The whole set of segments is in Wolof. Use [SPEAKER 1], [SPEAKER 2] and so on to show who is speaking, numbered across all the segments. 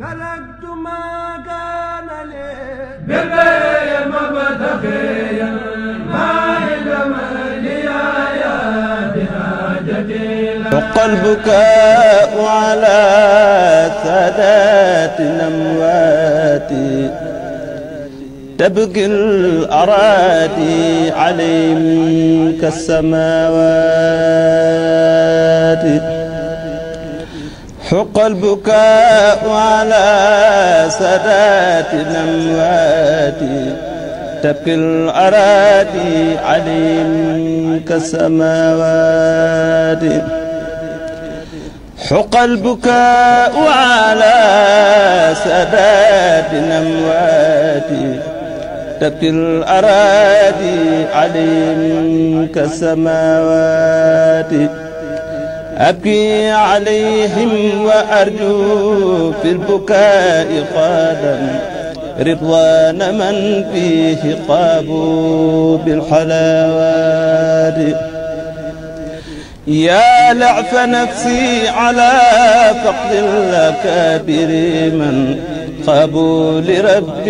[SPEAKER 1] ملكت ما كان لي
[SPEAKER 2] بالبيع مبتغيا ما علم لي يا بحاجتي
[SPEAKER 3] حق البكاء على سادات الأموات تبكي الأراضي عليهم كالسماوات حق البكاء على سادات الأموات تبكي الأراضي عليهم كالسماوات حق البكاء على سادات الأموات تبكي الأراضي عليهم كالسماوات أبكي عليهم وأرجو في البكاء قادم رضوان من فيه قابوا بالحلاوات يا لعف نفسي على فقد الأكابر من خابوا لرب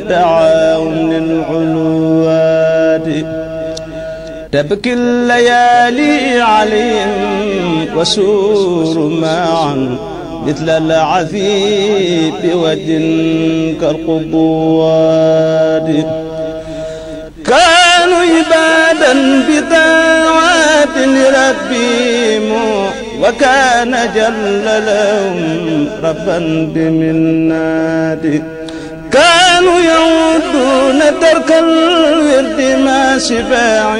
[SPEAKER 3] دعاهم للعلوات تبكي الليالي عليهم وسور معا مثل العذيب وجه كالقبوات كانوا عبادا بدعوات لربهم وكان جل لهم ربا بمنات كانوا يعودون ترك الورد ما شباع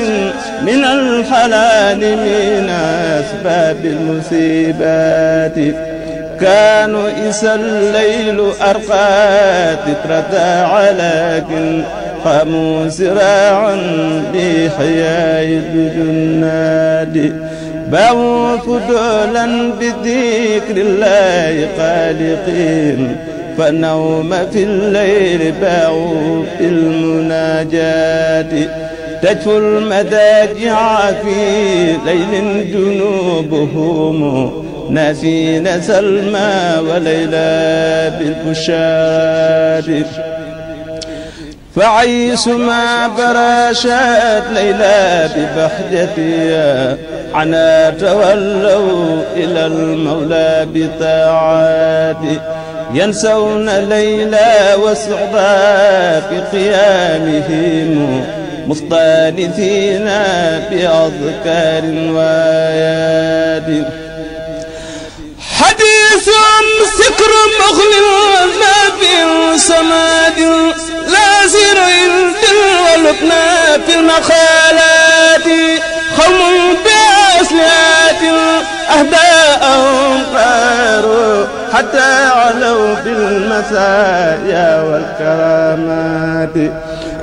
[SPEAKER 3] من الحلال من أسباب المصيبات كانوا إذا الليل أرقى تتردى ولكن قاموا سراعا بحياء الجنات باعوا فضولا بذكر الله خالقين فالنوم في الليل باعوا في المناجات تجفو المداجع في ليل جنوبهم ناسين سلمى وليلى بالبشار فعيس ما براشات ليلى ببحجتها عنا تولوا إلى المولى بطاعات ينسون ليلى وسعدا في قيامهم مستانسين بأذكار وآيات حديث سكر مخل ما في سماد لا سر ولقنا في المخالات خوم بأسلات أهداءهم قاروا حتى علوا بالمسايا والكرامات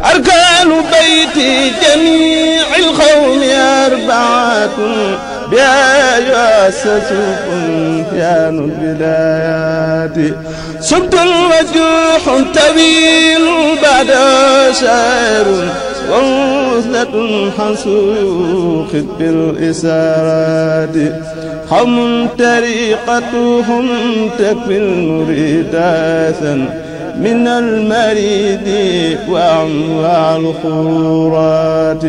[SPEAKER 3] أركان بيت جميع القوم أربعة بها يؤسس بنيان البدايات صمت وجوح طويل بعد شعر ووصلة حنسوخ بالإسارات قوم طريقتهم تكفي المريد من المريد وأنواع الخورات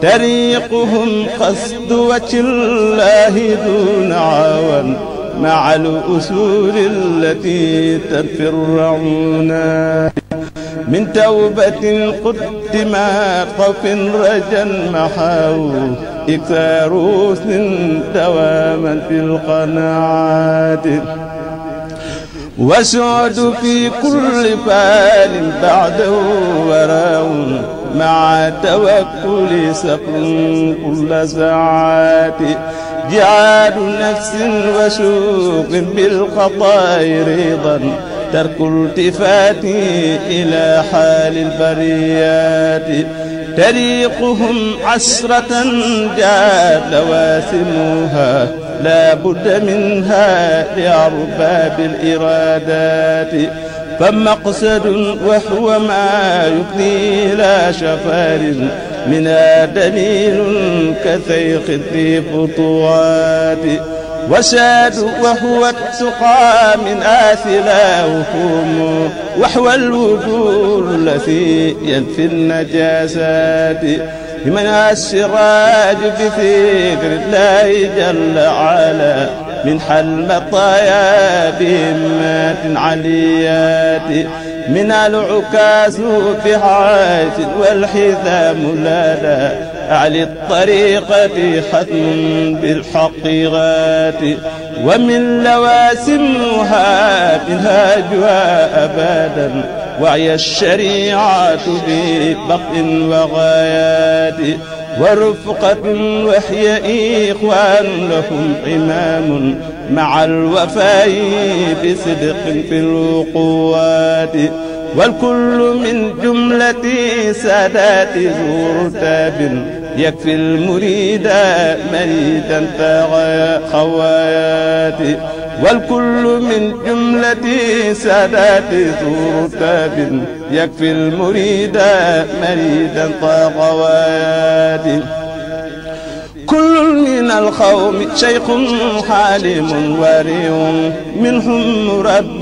[SPEAKER 3] طريقهم قصد وجه الله دون عوان مع الأصول التي تنفي الرعونات من توبة قدمت خوف رجا محاو إكثار حسن دواما في القناعات وسعد في كل فال بعده وراء مع توكل سقم كل ساعات جعاد نفس وشوق بالخطاء رضا ترك التفات إلى حال البريات طريقهم عسرة جاءت لواسمها لا بد منها لأرباب الإرادات فمقصد وهو ما يفضي إلى شفار منها دليل كثيق في خطوات وشاد وهو التقى من آثلاهم وحوى الوجود التي ينفي النجاسات بمن السراج بذكر الله جل وعلا من حل مطايا بهمات عليات من العكاز بحاج والحزام لدى أعلى الطريقة ختم بالحقيقات ومن لواسمها منهاجها أبدا وعي الشريعة ببقء وغايات ورفقة وحي إخوان لهم إمام مع الوفاء بصدق في الوقوات والكل من جملة سادات ذو رتاب يكفي المريد مريدا خوايات والكل من جملة سادات ذو رتاب يكفي المريد مريدا خوايات كل من القوم شيخ حالم ورع منهم مرب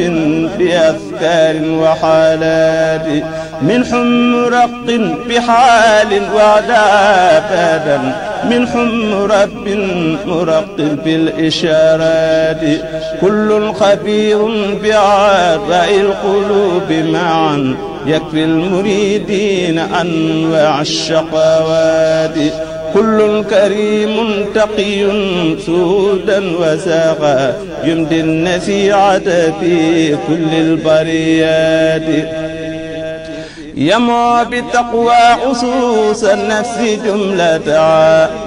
[SPEAKER 3] بأفكار وحالات منهم مرق بحال وعدابا منهم مرب مرق بالإشارات كل خبير بأعضاء القلوب معا يكفي المريدين أنواع الشقوات كل كريم تقي سودا وساقا يمضي النسيعة في كل البريات يمع بالتقوى عصوص النفس جملة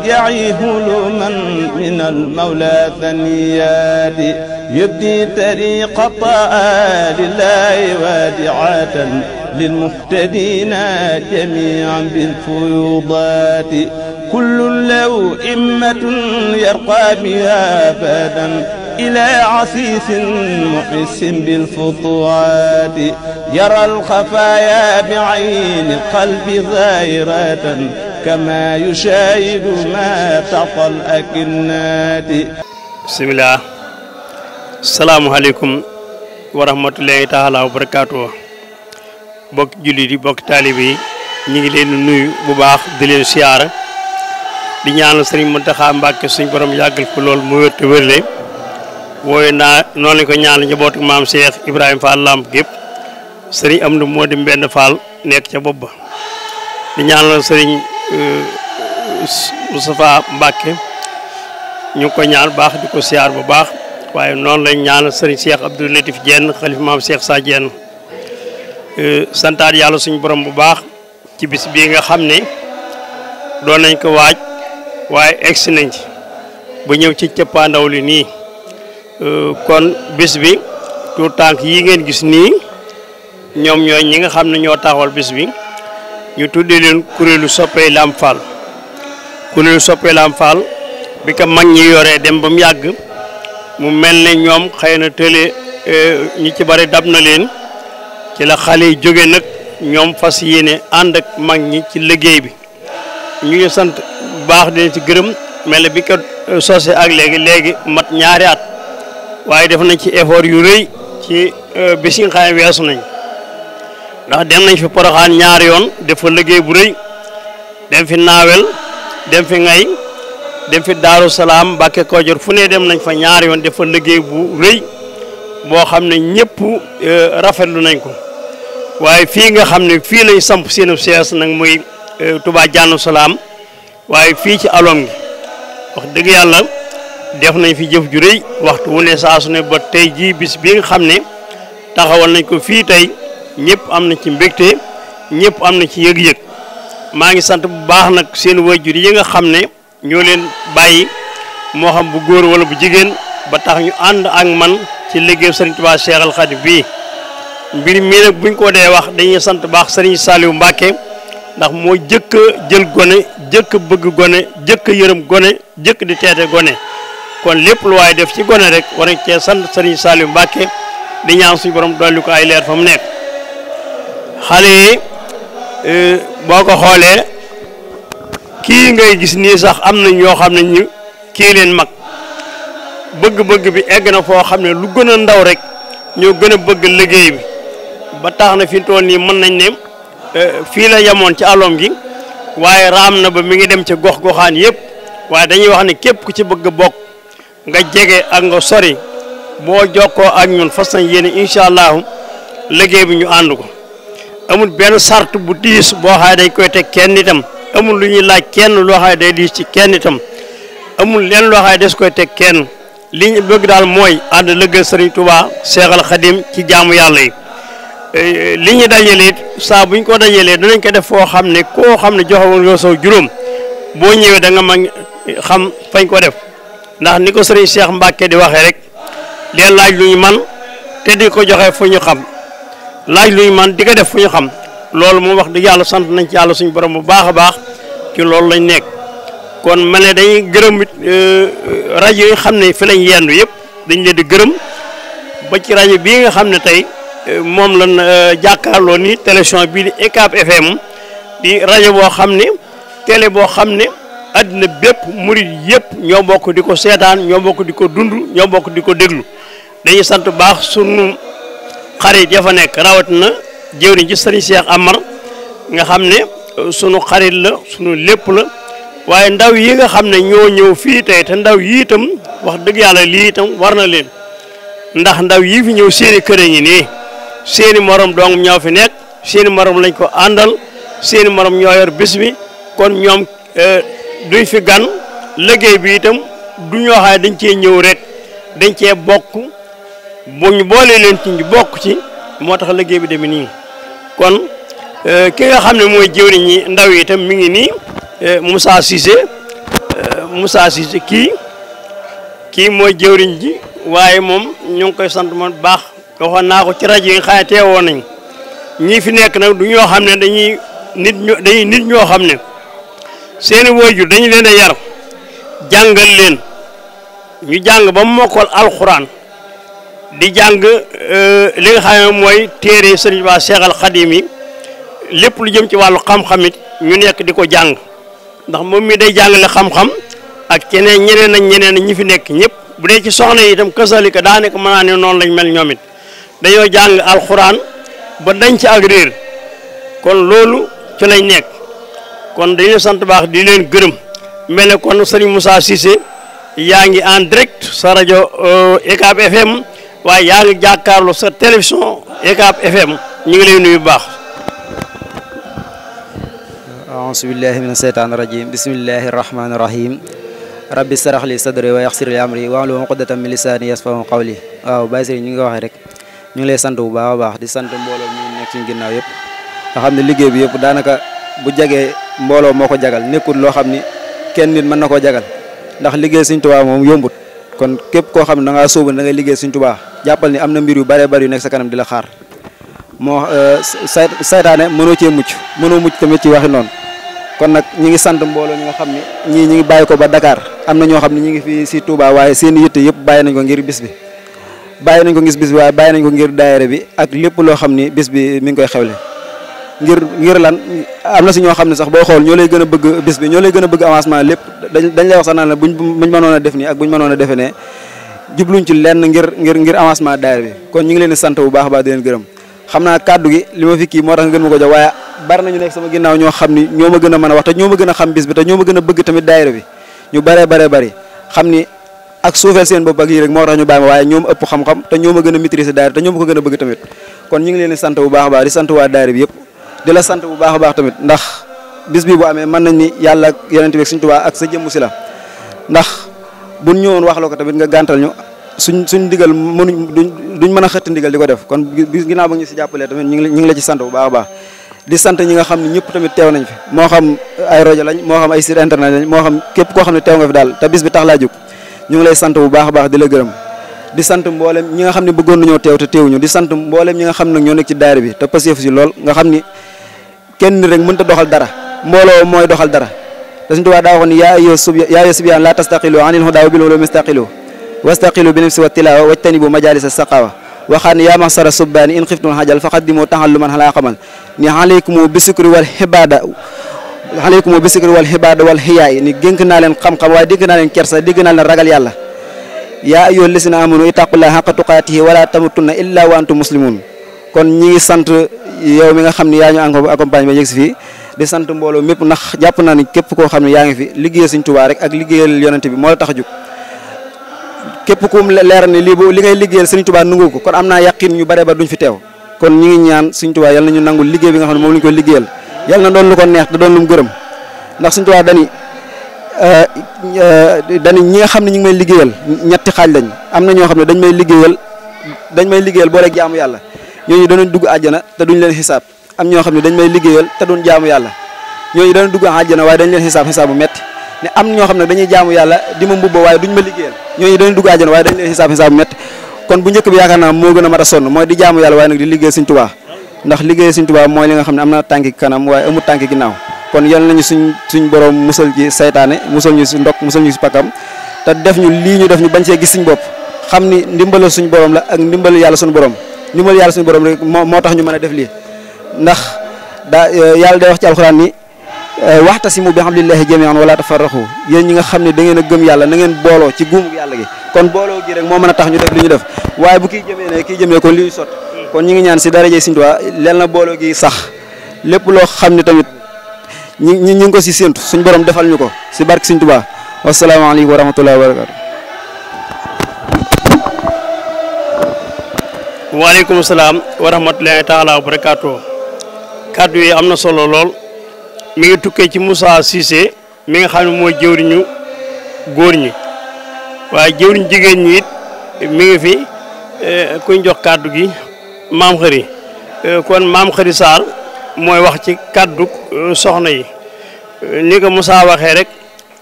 [SPEAKER 3] يعيه لمن من المولى ثنيات يبدي طريق الطاعة لله وادعة للمهتدين جميعا بالفيوضات كل له إمة يرقى بها أبدا إلى عسيس محس بالفطوات يرى الخفايا بعين القلب ظاهرة كما يشاهد ما تحت الأكنات.
[SPEAKER 4] بسم الله. السلام عليكم ورحمة الله تعالى وبركاته. bokk jullit yi bokk taalibe yi ñu ngi leen nuyu bu baax di leen siyaara di ñaanal Sëriñ Muntaxa Mbàkke suñu borom yàggal ko lool mu wér te wérle wooye naa noonu lañ ko ñaanal njabootu maam Cheikh Ibrahima Fall Lamp gépp Sëriñ Amdu moo di Mbenn Fall nekk ca bopp ba di ñaanal Sëriñ Moustapha Mbàkke ñu ko ñaan baax di ko siyaar bu baax waaye noonu lañ ñaanal Sëriñ Cheikh Abdou Latif Diène xalifa maam Cheikh Sa Diène santaat yàlla suñu borom bu baax ci bis bii nga xam ne doon nañ ko waaj waaye egsi nañ ci ba ñëw ci cëppaandaw li nii kon bis bi tout tànk yi ngeen gis nii ñoom ñooy ñi nga xam ne ñoo taxawal bis bi ñu tuddee leen kuréelu soppee Lamp Fall kuréelu soppee Lamp Fall bi ko mag ñi yoree dem ba mu yàgg mu mel ne ñoom xëy na tële ñi ci bari dab na leen ci la xale yi jóge nag ñoom fas yéene ànd ak mag ñi ci liggéey bi ñu ngi sant bu baax dina ci gërëm mel ne bi ko sosé ak léegi mat ñaari at waaye def nañ ci effort yu rëy ci bis yi nga xam ne weesu nañ ndax dem nañ fi Poroxaan ñaari yoon def fa liggéey bu rëy dem fi Naawel dem fi Ngay dem fi Daaru Salaam Mbàkke Kajoor fu ne dem nañ fa ñaari yoon def fa liggéey bu rëy boo xam ne ñëpp rafetlu nañ ko waaye fii nga xam ne fii lañ samp seenu sees nag muy Touba Jannu Salaam waaye fii ci alom gi wax dëgg yàlla def nañ fi jëf ju rëy waxtu wu ne saa su ne ba tey jii bis bi nga xam ne taxawal nañ ko fii tey ñëpp am na ci mbégte ñëpp am na ci yëg-yëg maa ngi sant bu baax nag seen waajur yi nga xam ne ñoo leen bàyyi moo xam bu góor wala bu jigéen ba tax ñu ànd ak man ci liggéeyu Serigne Touba Cheikh Al Khadim bii mbir mi nag buñ ko dee wax dañuy sant baax Serigne Saliou Mbacke ndax moo jëkk jël gone jëkk bëgg gone jëkk yërëm gone jëkk di teete gone kon lépp lu waaye def ci gone rek war nañ cee sant Serigne Saliou Mbacke di ñaan suñu borom dolli ko ay leer fa mu nekk xale yi boo ko xoolee kii ngay gis nii sax am na ñoo xam ne ñu kii leen mag bëgg-bëgg bi egg na foo xam ne lu gën a ndaw rek ñoo gën a bëgg liggéey bi ba tax na fi mu toll nii mën nañ ne fii la yemoon ci alom gi waaye raam na ba mi ngi dem ci gox-goxaan yëpp waaye dañuy wax ne képp ku ci bëgg a bokk nga jege ak nga sori boo jokkoo ak ñun fas nañ yéene incha allahu liggéey bi ñu ànd ko amul benn sart bu diis boo xaay dañ koy teg kenn itam amul lu ñuy laaj kenn loo xaay day diis ci kenn itam amul leen loo xaay des koy teg kenn li ñu bëgg daal mooy ànd lëggal Sëriñ Tuubaa Seexal Xadim ci jaamu yàlla yi li ñu dajalee saa buñ ko dajalee danañ ko def foo xam ne koo xam ne joxe woon nga saw juróom boo ñëwee da nga mag xam fañ ko def ndax ni ko Sëriñ Cheikh Mbacke di waxee rek leen laaj lu ñu man te di ko joxe fu ñu xam laaj lu ñu man di ko def fu ñu xam loolu moom wax dëgg yàlla sant nañ ci yàlla suñu borom bu baax a baax ci loolu lañ nekk kon ma ne dañuy gërëm rajo yi xam ne fi lañ yendu yëpp dañ leen di gërëm ba ci rajo bii nga xam ne tey moom lañ jàkkaarloo ni télévision bii di UCAB FM di rajo boo xam ne télé boo xam ne àddina bépp murid yëpp ñoo bokk di ko seetaan ñoo bokk di ko dund ñoo bokk di ko déglu dañuy sant baax sunu xarit ya fa nekk rawatina jëwriñ ci Sëriñ Cheikh Amar nga xam ne sunu xarit la sunu lépp la waaye ndaw yi nga xam ne ñoo ñëw fii tey te ndaw yi itam wax dëgg yàlla lii itam war na leen ndax ndaw yii fi ñëw seeni kër yi nii seeni morom dong ñoo fi nekk seeni morom lañ ko àndal seeni morom ñoo yor bis bi kon ñoom duñ fi gan liggéey bi itam du ñoo xam ne dañ cee ñëw rek dañ cee bokk bu ñu boolee leen ci ñu bokk ci moo tax liggéey bi demee nii kon ki nga xam ne mooy jëwriñ ñi ndaw yi itam mi ngi nii Moussa Cissé kii mooy jëwriñ ji waaye moom ñu ngi koy sant man baax waxoon naa ko ci rajo yi nga xam ne teewoon nañ ñii fi nekk nag du ñoo xam ne dañuy nit ñoo xam ne seeni waajur dañu leen a yar jàngal leen ñu jàng ba mokkal alxuraan di jàng li nga xam ne mooy téere Sëriñ Ba Seexal Xadim yi lépp lu jëm ci wàllu xam-xam it ñu nekk di ko jàng ndax moom mi day jàngale xam-xam ak ñeneen ñi fi nekk ñëpp bu dee ci soxna yi itam kasalika daanaka mën naa ne noonu lañ mel ñoom it dañoo jàng alxuraan ba dañ ci ak réer kon loolu ci lañ nekk kon dañu sant baax di leen gërëm mel ne kon Sëriñ Moussa Cissé yaa ngi en direct sa rajo UCAB FM waaye yaa ngi jàkkaarloo sa télévision UCAB FM ñu ngi lay nuyu bu baax.
[SPEAKER 5] auzu billahi mina seytaani rajim bismillahi rahmaani rahim rabbi sarax li sadri wa yaxsir li amri wahlul uqdatan min lisaani yasfahu qawli waaw Baye Serigne ñu ngi ko waxee rek ñu ngi lay sant bu baax a baax di sant mbooloo ñu nekk suñu ginnaaw yëpp nga xam ne liggéey bi yëpp daanaka bu jagee mbooloo moo ko jagal nekkul loo xam ni kenn nit mën na koo jagal ndax liggéey Sëriñ Tuubaa moom yombut kon képp koo xam ne da ngaa sóobu da ngay liggéey Sëriñ Tuubaa jàppal ni am na mbir yu bare bari yu nekk sa kanam di la xaar moo saytaane mënoo cee mënoo mucc tamit ci waxi noonu kon nag ñi ngi sant mbooloo ñi nga xam ne ñii ñi ngi bàyyi ko ba Dakar am na ñoo xam ne ñi ngi fi si Touba waaye seen yitte yëpp bàyyi nañ ko ngir bis bi waaye bàyyi nañ ko ngir daayira bi ak lépp loo xam ni bis bi mi ngi koy xewle ngir lan am na si ñoo xam ne sax boo xool ñoo lay gën a bëgg bis bi ñoo lay gën a bëgg avancement lépp dañ lay wax sax naan la buñ mënoon a def nii ak buñ mënoon a defe ne jubluñ ci lenn ngir avancement daayira bi kon ñu ngi leen di sant bu baax a baax di leen gërëm xam naa kàddu gi li ma fi kii moo tax nga gën ma ko jox waaye bari nañu nekk sama ginnaaw ñoo xam ni ñoo ma gën a mën a wax te ñoo ma gën a xam bis bi te ñoo ma gën a bëgg tamit daayira bi ñu bari xam ni ak suufeel seen bopp ak yi rek moo tax ñu bàyyi ma waaye ñoom ëpp xam-xam te ñoo ma gën a maîtriser daayira te ñoo ma ko gën a bëgg tamit kon ñu ngi leen di sant bu baax a baax di sant waa daayira bi yëpp di la sant bu baax a baax tamit ndax bis bi bu amee mën nañ ni yàlla ak yonent bi ak Sëriñ Tuubaa ak sa jëmm si la ndax buñ ñëwoon wax la ko tamit nga gàntal ñu suñ digal duñ mën a xëtt ndigal di ko def kon ginnaaw ba ñu si jàppalee tamit ñu ngi la ci sant bu baax a baax di sant ñi nga xam ne ñëpp tamit teew nañ fi moo xam ay rajo lañ moo xam ay site internet lañ moo xam képp koo xam ne teew nga fi daal te bis bi tax laa jóg ñu ngi lay sant bu baax a baax di la gërëm di sant mboolem ñi nga xam ne bëggoon nañoo teew te teewuñu di sant mboolem ñi nga xam ne nag ñoo nekk ci daayira bi te pasif si lool nga xam ni kenn rek mënta doxal dara mbooloo mooy doxal dara te Sëriñ Tuubaa daa waxoon ni yaa ayyuha subyaan laa tastaqilu anil hudaa bil ulumi istaqilu wastaqilu bi nafsi wa tilaawa wajtanibu majalisa saqawa waxaan yaa maxsara subbaani in xiftul xajal faqaddimu taxalluman xalaa xamal ni aleykumu bisikri wal xibaada wal xiyaay ni génk naa leen xam-xam waaye dégg naa leen kersa dégg naa leen ragal yàlla yaa ayyuhal lazina amanu ittaqullaha haqqa tuqaatihi wala tamutunna illa wa antum muslimun kon ñi ngi sant yow mi nga xam ne yaa ñu accompagne ba yegg si fii di sant mbooloo mépp ndax jàpp naa ni képp koo xam ne yaa ngi fi liggéeyal Sëriñ Tuubaa rek ak liggéeyal yonente bi moo la tax a jóg képp ku leeral ne li ngay liggéeyal Sëriñ Tuubaa nangu ko kon am naa yaqin ñu bare ba duñ fi teew kon ñi ngi ñaan Sëriñ Tuubaa yal na ñu nangul liggéey bi nga xam ne moom la ñu koy liggéeyal yal na doon lu ko neex te doon lu mu gërëm ndax Sëriñ Tuubaa dani ñi nga xam ne ñu ngi may liggéeyal ñetti xaaj lañ am na ñoo xam ne dañ may liggéeyal boole jaamu yàlla ñooñu danañ dugg àjjana te duñ leen xisaab am ñoo xam ne dañ may liggéeyal te duñ jaamu yàlla ñooñu danañ dugg àjjana waaye dañ leen xisaab bu metti ne am ñoo xam ne dañuy jaamu yàlla di ma mbubba waaye duñ ma liggéeyal ñooñu danañ dugg àjjana waaye dañ leen xisaab bu metti kon bu njëkk bi yaakaar naa moo gën a mat a sonn mooy di jaamu yàlla waaye nag di liggéey Sëriñ Tuubaa ndax liggéey Sëriñ Tuubaa mooy li nga xam ne am na tànki kanam waaye amul tànki ginnaaw kon yal nañu suñ borom musal ci saytaane musal ñu si ndok musal ñu si pakam te def ñu lii ñu def ñu bañ see gis suñ bopp xam ni ndimbalal suñ borom la ak ndimbalal yàlla suñu borom ndimbalal yàlla suñu borom rek moo tax ñu mën a def lii ndax yàlla day wax ci alxuraan ni waxtasimu bi hablillahi jami'an wala tafarraqu yéen ñi nga xam ne da ngeen a gëm yàlla na ngeen booloo ci guumu yàlla gi kon booloo gi rek moo mën a tax ñu def li ñu def waaye bu kii jëmee ne kii jëmee kon li ñu sot kon ñi ngi ñaan si daraje Sëriñ Tuubaa leen na booloo gi sax lépp loo xam ne tamit ñi ngi ko si séentu suñ borom defal ñu ko si barke Sëriñ Tuubaa wasalaamaaleykum wa rahmatullahi wa barakatu
[SPEAKER 4] waaleykum salaam wa rahmatullahi taala wa barakatu kaddu yi am na solo lool mi ngi tukkee ci Moussa Cissé mi nga xam ne mooy jëwriñu góor ñi waaye jëwriñ jigéen ñi it mi ngi fi kuñ jox kaddu gi maam xëri kon maam xëri Sarr mooy wax ci kaddu soxna yi ni ko Moussa waxee rek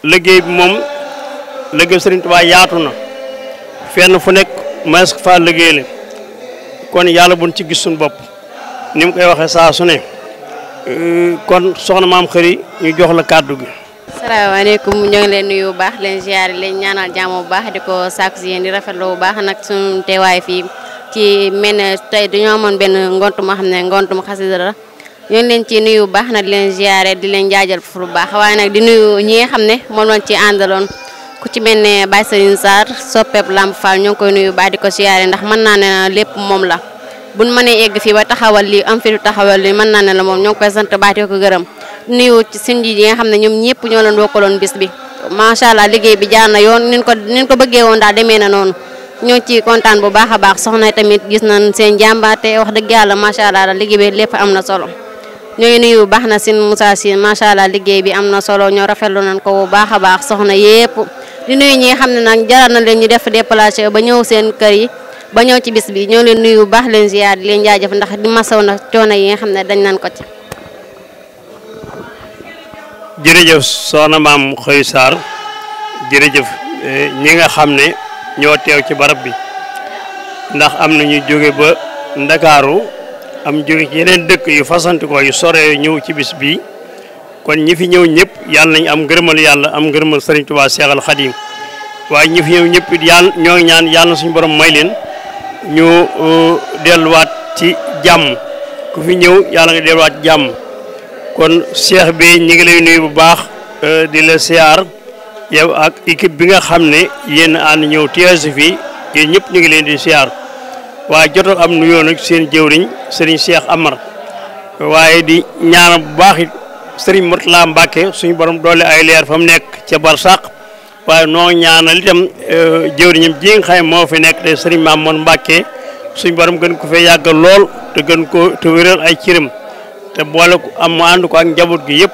[SPEAKER 4] liggéey bi moom liggéey Sëriñ Tuubaa yaatu na fenn fu nekk mas fa liggéeyale kon yàlla buñ ci gis suñu bopp ni mu koy waxee saa su ne kon soxna maam xëri ñu jox la kaddu gi.
[SPEAKER 6] salaamaaleykum ñoo ngi leen nuyu bu baax leen ziar leen ñaanal jàmm bu baax di ko sàkku si yéen di rafetlu bu baax nag suñu teewaay fii ci mel ne tey dañoo amoon benn ngont moo xam ne ngontum xasida la ñoo ngi leen ci nuyu bu baax nag di leen ziare di leen jaajal fu baax waaye nag di nuyu ñi nga xam ne moom lañ ci àndaloon ku ci mel ne Baye Serigne Sarr soppeeb Lamp Fall ñoo ngi koy nuyu baax di ko ziare ndax mën naa ne lépp moom la buñ mënee egg fii ba taxawal lii am fi taxawal lii mën naa ne la moom ñoo ngi koy sant baax di ko gërëm nuyu ci suñu ji yi nga xam ne ñoom ñëpp ñoo leen wokkaloon bis bi macha allah liggéey bi jaar na yoon nin ko bëggee woon daal demee na noonu ñoo ci kontaan bu baax a baax soxna tamit gis nañ seen jàmbaate wax dëgg yàlla macha allah liggéey bi lépp am na solo ñoo ngi nuyu bu baax na sin Moussa Sy macha allah liggéey bi am na solo ñoo rafetlu nañ ko bu baax a baax soxna yëpp di nuyu ñi nga xam ne nag jaral na leen ñu def déplacé ba ñëw seen kër yi ba ñëw ci bis bi ñoo leen nuyu bu baax leen ziar di leen jaajëf ndax di masaw na coono yi nga xam ne dañ nañ ko ci.
[SPEAKER 4] jërëjëf soxna maam xëy Sarr jërëjëf ñi nga xam ne ñoo teew ci barab bi ndax am na ñu jóge ba Ndakaaru am jóge ci yeneen dëkk yu fasanti ko yu sore ñëw ci bis bi kon ñi fi ñëw ñëpp yàlla nañ am ngërëmal yàlla am ngërëmal Sëriñ Tuubaa Seexal Xadiim waaye ñi fi ñëw ñëpp it yàlla ñoo ngi ñaan yàlla na suñu borom may leen ñu delluwaat ci jàmm ku fi ñëw yàlla nga delluwaat ci jàmm kon Cheikh bi ñi ngi lay nuyu bu baax di la siyaar yow ak équipe bi nga xam ne yéen ànd ñëw teesu fi yéen ñëpp ñu ngi leen di siyaar waaye jotal am nuyoo nag seen jëwriñ Serigne Cheikh Amar waaye di ñaanal bu baax it Serigne Mourtala Mbacke suñu borom doole ay leer fa mu nekk ca Barsàq waaye noo ñaanal itam jëwriñam ji nga xam moo fi nekk te Serigne Mamour Mbacke suñu borom gën ko fee yàggal lool te gën ko te wéral ay cëram te boole ko am mu ànd ko ak njaboot gi yëpp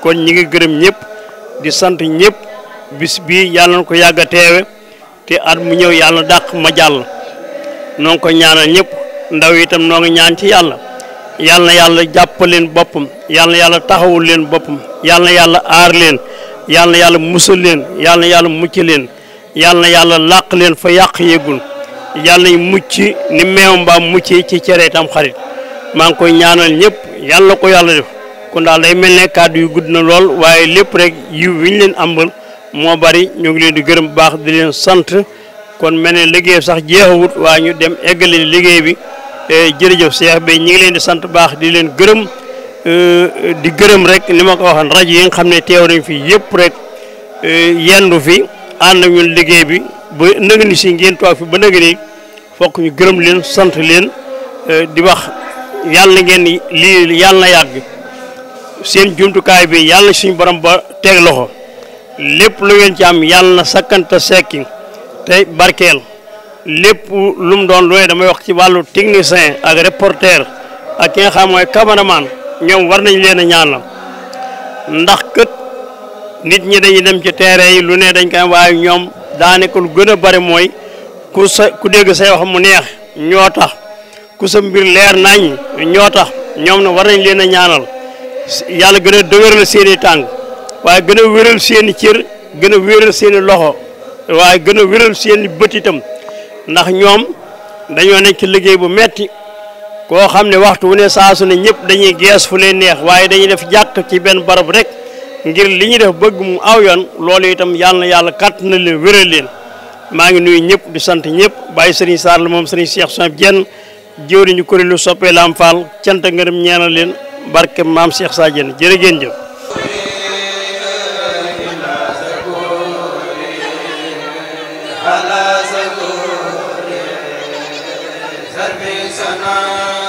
[SPEAKER 4] kon ñi ngi gërëm ñëpp di sant ñëpp bis bii yàlla na ko yàgg a teewe te at mu ñëw yàlla dàq ma jàll noo ngi ko ñaanal ñëpp ndaw itam noo ngi ñaan ci yàlla yàlla na yàlla jàppal leen boppam yàlla na yàlla taxawul leen boppam yàlla na yàlla aar leen yàlla na yàlla musal leen yàlla na yàlla mucc leen yàlla na yàlla làq leen fa yàq yéegul yàlla nañ mucc ni meew mbaam mucc ci cere tam xarit maa ngi koy ñaanal ñëpp yàlla na ko yàlla def kon daal day mel ne kàddu yu gudd na lool waaye lépp rek yiw wi ñu leen ambal moo bari ñu ngi leen di gërëm bu baax di leen sant kon mel ne liggéey sax jeexawut waaye ñu dem eggale liggéey bi jërëjëf Cheikh bi ñi ngi leen di sant baax di leen gërëm di gërëm rek ni ma ko waxoon rajo yi nga xam ne teew nañ fi yëpp rek yendu fi ànd ak ñun liggéey bi ba nëg ni si ngeen toog fi ba nëg ni fokk ñu gërëm leen sant leen di wax yàlla ngeen lii yàlla na yàgg seen jumtukaay bi yàlla suñu borom ba teg loxo lépp lu ngeen ci am yàlla na sakkanta sekki te barkeel lépp lu mu doon looy damay wax ci wàllu technicien ak reporter ak ki nga xam mooy cameraman ñoom war nañ leen a ñaanal ndax kët nit ñi dañuy dem ci terrain yi lu ne dañ koy waaye ñoom daanaka lu gën a bari mooy ku dégg say wax mu neex ñoo tax ku sa mbir leer nañ ñoo tax ñoom na war nañ leen a ñaanal yàlla gën a dëgëral seeni tànk waaye gën a wéral seeni cër gën a wéral seeni loxo waaye gën a wéral seeni bët itam ndax ñoom dañoo nekk ci liggéey bu metti koo xam ne waxtu wu ne saa su ne ñëpp dañuy gees fu leen neex waaye dañuy def jàkk ci benn barab rek ngir li ñuy def bëgg mu aw yoon loolu itam yàlla na yàlla kàtt na leen wéral leen maa ngi nuyu ñëpp di sant ñëpp bàyyi sëriñ Sarr la moom sëriñ Cheikh Sohib Diène jëwriñu kuréelu soppee Lamp Fall cant ngërëm ñeenal leen barke maam Cheikh Sa Diène jërë ngeen jëf
[SPEAKER 2] ala